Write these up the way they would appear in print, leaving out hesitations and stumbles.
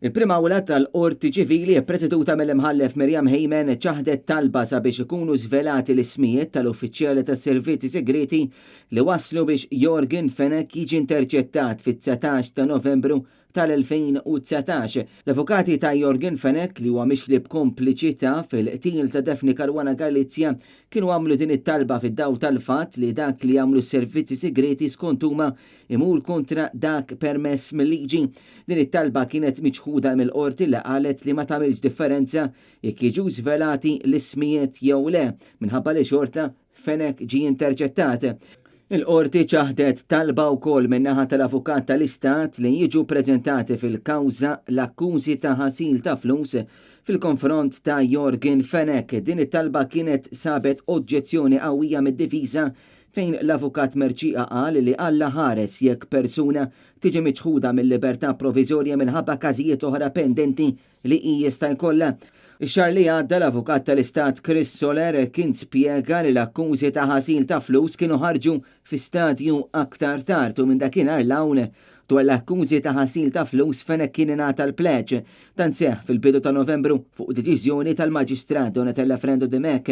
Il-Prim Awla tal-Qorti Ċivili ppreseduta mill-Imħallef Miriam Hayman ċaħdet talba sabiex ikunu żvelati l-ismijiet tal-uffiċjali tas-servizzi segrieti li wasslu biex Yorgen Fenech jiġi interċettat fit-19 ta' Novembru tal-2019. L-avukati ta' Yorgen Fenech, li huwa mixli b'kompliċità fil-qtil ta' Daphne Caruana Galizia, kienu għamlu din it-talba fid-dawl tal-fatt li dak li għamlu s-servizzi sigrieti skont huma imur kontra dak permess mil-liġi. Din it-talba kienet miċħuda mill-Qorti li qalet li ma tagħmilx differenza jekk jiġux żvelati l-ismijiet jew le minħabba li xorta Fenech ġie interċettat. Il-Qorti ċaħdet talba wkoll min-naħa tal-Avukat tal-Istat li jiġu ppreżentati fil-kawża l-akkużi ta' ħasil ta' flus fil-konfront ta' Yorgen Fenech. Din it-talba kienet sabet oġġezzjoni qawwija mid-difiża fejn l-Avukat Mercieca qal li Alla ħares jekk persuna tiġi miċħuda mil-libertà proviżorja minħabba każijiet oħra pendenti li hi jista' jkollha. Ix-xahar li għadda l-Avukat tal-Istat Chris Soler kien spjega li l-akkużi ta' ħasil ta' flus kienu ħarġu fi stadju aktar tard u minn dakinhar 'l hawn dwar l-akkużi ta' ħasil ta' flus Fenech kien ingħata l-pleġġ. Dan seħħ fil-bidu ta' Novembru fuq deċiżjoni tal-Maġistrat Donatella Frendo Dimech.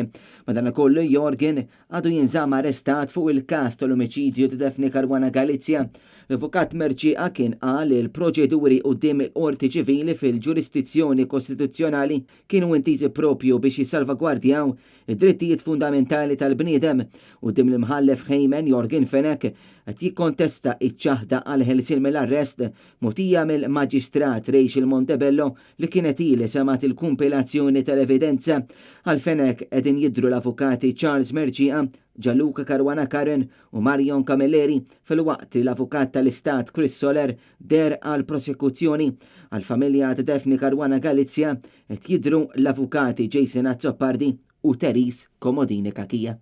Madankollu Yorgen għadu jinżamm arrestat fuq il-każ tal-omiċidju ta' Daphne Caruana Galizia. L-Avukat Mercieca kien qal li l-proċeduri quddiem il-Qorti Ċivili fil-ġurisdizzjoni kostituzzjonali kienu intiżi proprju biex jissalvagwardjaw id-drittijiet fundamentali tal-bniedem. Quddiem l-Imħallef Hayman Yorgen Fenech qed jikkontesta ċ-ċaħda għall-ħelsien mill-arrest mogħtija mill-Maġistrat Rachel Montebello li kienet hi li semgħet il-kumpilazzjoni tal-evidenza. Għal Fenech qegħdin jidhru l-avukati Charles Mercieca, Gianluca Caruana Curran u Marion Camilleri filwaqt li l-avukat tal-Istat Chris Soler deher għall-prosekuzzjoni. Għall-familja ta' Daphne Caruana Galizia qed jidhru l-avukati Jason Azzopardi u Therese Comodini Cachia.